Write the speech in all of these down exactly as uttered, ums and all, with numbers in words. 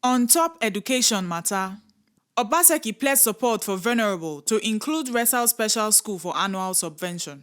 On top education matter, Obaseki pledge support for Venerable to include Resal Special School for annual subvention.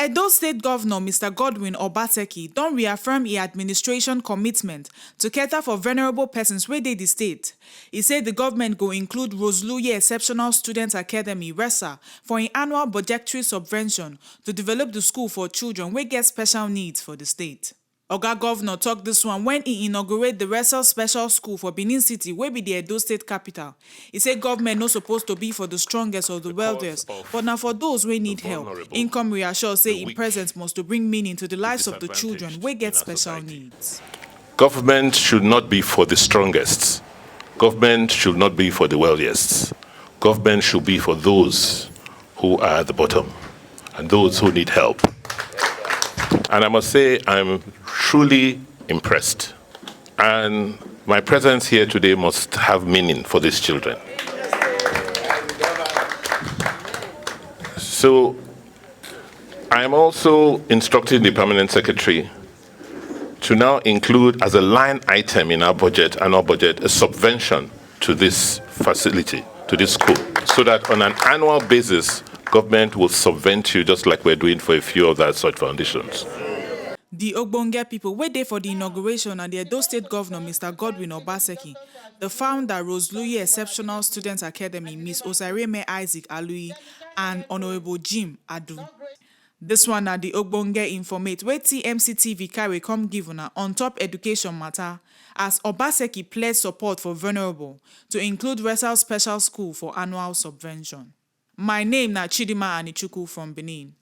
Edo State Governor Mister Godwin Obaseki don reaffirm e administration commitment to cater for vulnerable persons wey dey di state. E say di government go include Rosluye Exceptional Student Academy, RESA, for im annual budgetary subvention to develop di school for children wey get special needs for di state. Oga Governor tok dis one wen e inaugurate di Resal Special School for Benin City, wey be di Edo State capital. E say government no suppose to be for di strongest or di wealthiest, but na for those wey need help. Im come reassure say im presence must to bring meaning to di lives of di children wey get special needs. Government should not be for the strongest. Government should not be for the wealthiest. Government should be for those who are at the bottom and those who need help. And I must say, I'm truly impressed. And my presence here today must have meaning for these children. So I'm also instructing the permanent secretary to now include as a line item in our budget, annual budget, a subvention to this facility, to this school, so that on an annual basis, government will subvent you just like we're doing for a few of that such foundations. Di ogbonge pipo wey dey for di inauguration na di Edo State Governor Mister Godwin Obaseki, di founder Rosluye Exceptional Students Academy, Miss Osareme Isaac Aluyi, and Honourable Jim Adu. Dis one na di ogbonge informate wey T M C T V carry come give una on top education matter, as Obaseki pledge support for vulnerable to include Resal Special School for annual subvention. My name na Chidima Anichukwu from Benin.